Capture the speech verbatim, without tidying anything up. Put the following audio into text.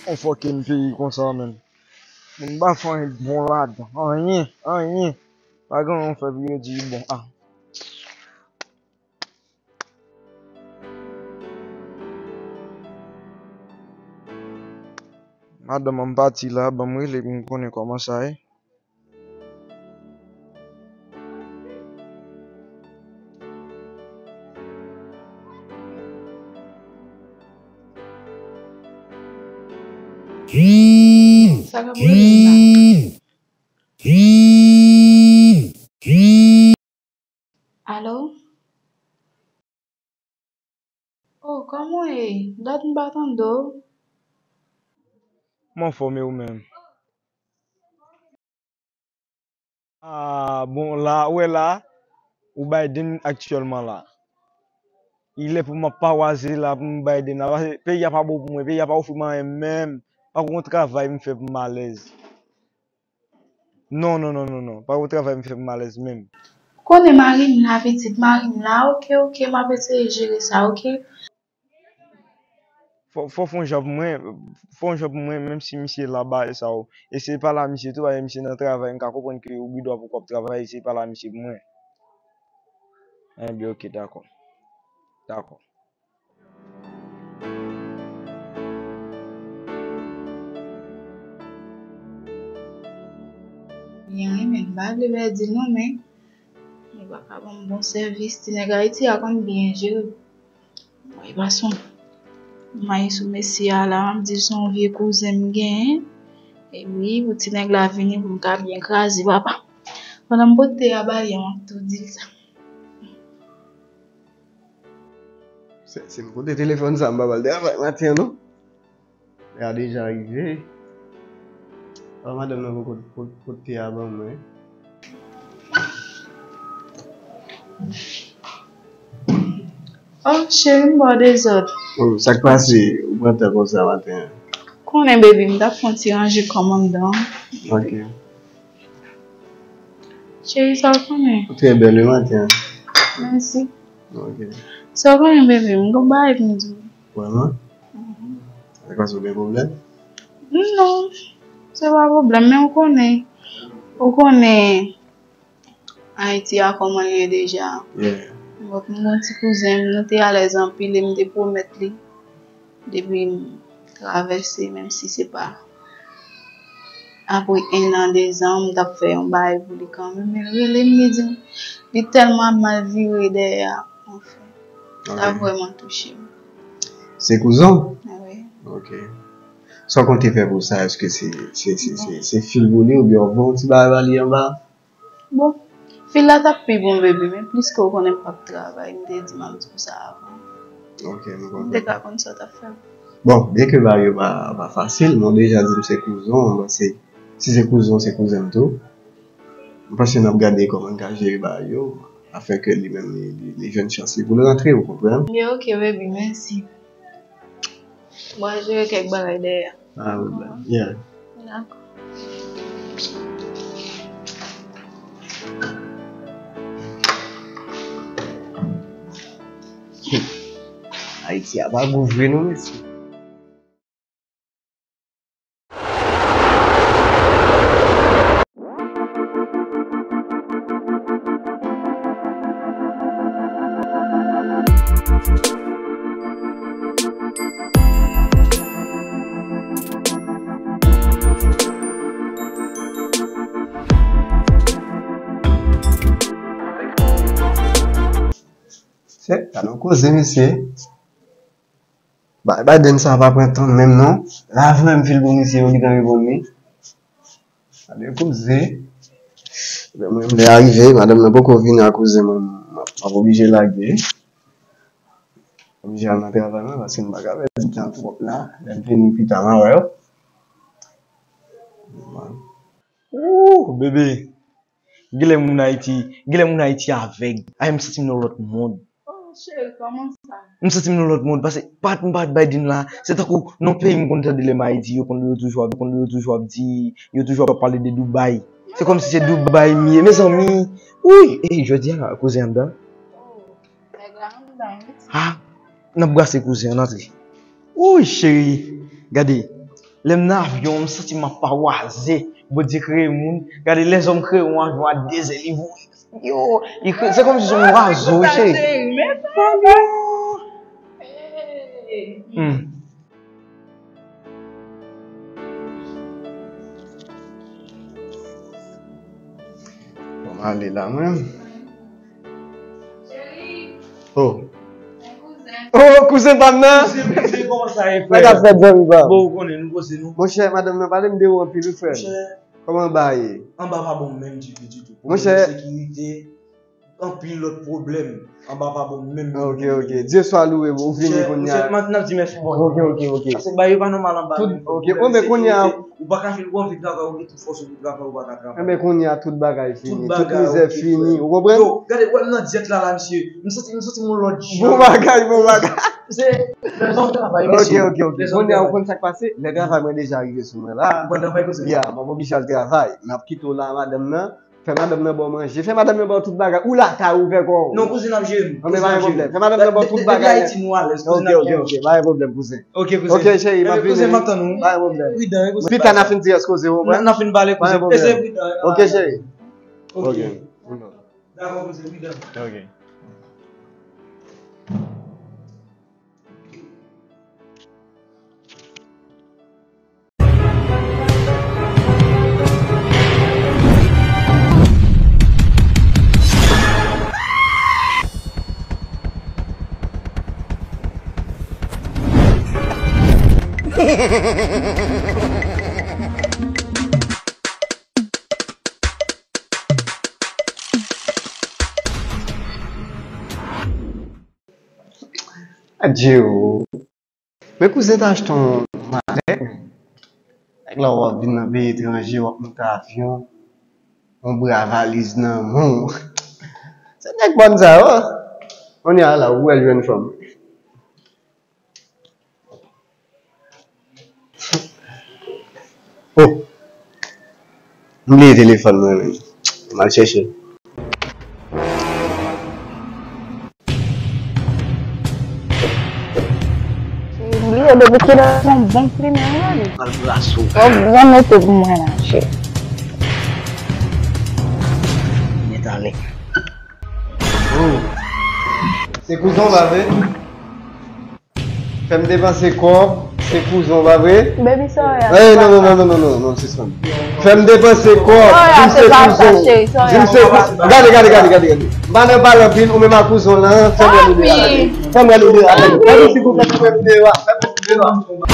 On fucking peyi konsa menm. Moun pa fè anyen bon ladan. Anyen, anyen. Pa gen anyen w fè pou yo di bon. Ah. Madanm an pati la, ban m rele pou m konnen kòman sa ye. Sa k ap rele m la? Alo? Oh, kòman w ye? Dat m pa tande w. M anfòm, e ou menm? Ah, bon, la, ou wè la, ou Biden aktyèlman la. Li lè pou m ap pawaze la, pou m Biden la. Paske peyi a pa bon pou mwen, peyi a pa ofri m anyen menm. Pa gon travay m fè pou m alèz. Non, non, non, non, non. Pa gon travay m fè pou m alèz menm. Konnen mari m la, pitit mari m la. Oke, oke, m ap eseye jere sa, oke? Fò, fò fè yon jan pou mwen, fè yon jan pou mwen, menm si misye la ba sa yo. Eseye pale a misye tou, paske misye nan travay, m ka konprann ke ou gen dwa poko ap travay, eseye pale a misye pou mwen. Enben, oke, dakò. Dakò. Byen, wi, men m pa vle pèdi l non, men li pa ka ban m bon sèvis. Ti nèg Ayiti a konn byen jere. Mwen, e pa son mayi sou mesye a la, m di se yon vye kouzen m genyen. E wi, pou ti nèg la vini, pou m ka byen kraze papa. Pandan m pote a ba li a, m ap tou di l sa. Se, se m pote telefòn sa, m pa ba l travay maten an, non. Lè a deja rive. An, madanm nan poko pot, pot, pote a ban mwen. Oh, cheri, m ba w dezòd. Oh, sa k pase? Ou pran tan konsa maten an? Konnen, baby, m t ap fè yon ti ranje kò m anndan. Ok. Cheri, sa w konnen? Ou trè bèl wi maten an. Mèsi. Ok. Sa w konnen, baby, m gon bagay pou m di w. Vrèman? Mhm. Sa k pase, ou gen pwoblèm? Non, se pa pwoblèm, men ou konnen, ou konnen Ayiti a kòman l ye deja. Yeah. Donk, m gon ti kouzen m, nou te alèz anpil e m te pwomèt li depi m travèse, menm si se pa apre en an, dezan, m t ap fè yon bagay pou li kanmenm. Men l rele m, li di m, li tèlman ap mal vire dèyè a, anfen. Sa vrèman touche m. Se kouzen w? Wi. Ok. Sa w konte fè pou sa? Èske se, se, se, se, se fil pou li oubyen w voye yon ti bagay ba li anba? Bon, fil la t ap pi bon, baby, men pliske w konnen m p ap travay, m te di m ap di w sa avan. Ok, m konprann. M te ka konn sa w t ap fè. Bon, byenke bagay yo pa, pa fasil, men w deja di m se kouzen w, m panse, si se kouzen w, se kouzen m tou. M panse n ap gade kòman n ka jere bagay yo, afin ke li menm li, li, li jwenn chans li pou l rantre, ou konprann? Byen, ok, baby, mèsi. Mwen jere kèk bagay dèyè. Ah, yeah. Dakò. Ayiti a pa gou vre non, mesye. Se, gade yon koze, mesye. Ba, Biden sa pa pran tan menm non. Lave menm fil pou misye, yo ki t anvi pou li. Gade koze. Mwen, m lè arive, madanm nan poko vini a koze mwen, m ap, m ap oblije lage. Oblije al nan travay mwen, paske m pa ka pèdi tan twòp la. Lè m vini pita, m a wè w. Ooh, bebe. Genlè moun Ayiti, genlè moun Ayiti avèg. Ay, m santi m nan lòt mond. Oh, cheri, kòman sa? M santi m nan lòt mond, paske pa t, m pa t bay din la. Se tankou nan peyi m konn tande lè m Ayiti, yo konn, yo toujou ap, konn, yo toujou ap di, yo toujou ap pale de Dubai. Se kòmsi se Dubai m ye, mezanmi. Wi, e jodi a, kouzen anndan. Oh, nèg la anndan, wi. Ha, n ap brase kouzen an, antre. Wi, cheri, gade, lè m nan avyon, m santi m ap pawaze. Bondye kreye moun. Gade, lèzòm kreye yon avyon a de zèl, li voye. Yo, li kreye, se kòmsi se yon zwazo, wi, cheri. Hmm. Bon, m ale la, mwen. Oh. Oh, kouzen pa m nan. Kouzen, kouzen, kòman sa ye, frè? Sa k ap fèt, zanmi pa m? Bon, ou konnen, nou koze nou. Monchè, madanm nan pale m de ou anpil, wi, frè. Monchè. Kòman anba a ye? Anba pa bon menm ditou, ditou. Pwoblèm ensekirite, anpil lòt pwoblèm. Anba pa bon menm, menm, menm, menm. Ok, ok. Dye swa louwe, ou vini kounye a. Monchè, monchè, n ap di mèsi Bondye. Ok, ok, ok. Paske bagay yo pa nòmal anba menm. Ok, bon, men kounye a, ou pa ka fè, ou anvi travay, ou gen tout fòs ou pou travay, ou pa ka travay. Enben, kounye a, tout bagay fini, tout mizè fini, ou konprann? Yo, gade, wè m nan dyèt la, la, mesye. M santi, m santi m yon lòt jan. Bon bagay, bon bagay. Se lè m travay, mesye. Ok, ok, ok. Kounye a, ou konn sa k pase? Lè travay mwen deja rive sou mwen la. Ou pral travay kounye a? Ya, m ap oblije al travay. N ap kite w la, madanm nan. Fè madanm nan ba w manje. Fè madanm nan ba w tout bagay. Ou lakay ou, fè kò w. Non, kouzen, n ap jere nou. Anben, pa gen pwoblèm. Fè madanm nan ba w tout bagay. Depi Ayiti nou alèz, kouzen, n ap jere nou. Ok, ok, ok, pa gen pwoblèm, kouzen. Ok, kouzen. Ok, cheri, m ap vini. Kouzen, m ap tann ou. Pa gen pwoblèm. Pridan, wi, kouzen. Pita n a fin ti rès koze, ou konprann? N a fin pale, kouzen. Pa gen pwoblèm. Pese pridan. Ok, cheri. Ok. Ok. Dakò, kouzen, pridan. Ok. Adje o. Men kouzen ta achte yon malèt, men nèg la w ap vin nan peyi etranje, w ap monte avyon, yon bra valiz nan men w. Se nèg bòn sa yo. Kounye a la, ou wè l jwenn fanm. Oh! M bliye telefòn mwen menm. M al chèche l. M bliye depi kilè yon bon plimen, wi. Al brase w. Fò w byen mete pou mwen la, cheri. Mèt ale. Oh. Se kouzen w pa vre? Fè m depanse kòb, se kouzen w pa vre? Baby, sorry. Eh, non, non, non, sispann. Fè m depanse kòb, di m se kouzen w. Di m se kouzen. Gade, gade, gade, gade, gade. M pa nan pale anpil, ou menm ak kouzen w lan, fè m wè nou de la. Fè m wè nou de la. Fè m, silvouplè, fè m de la. Fè m de la.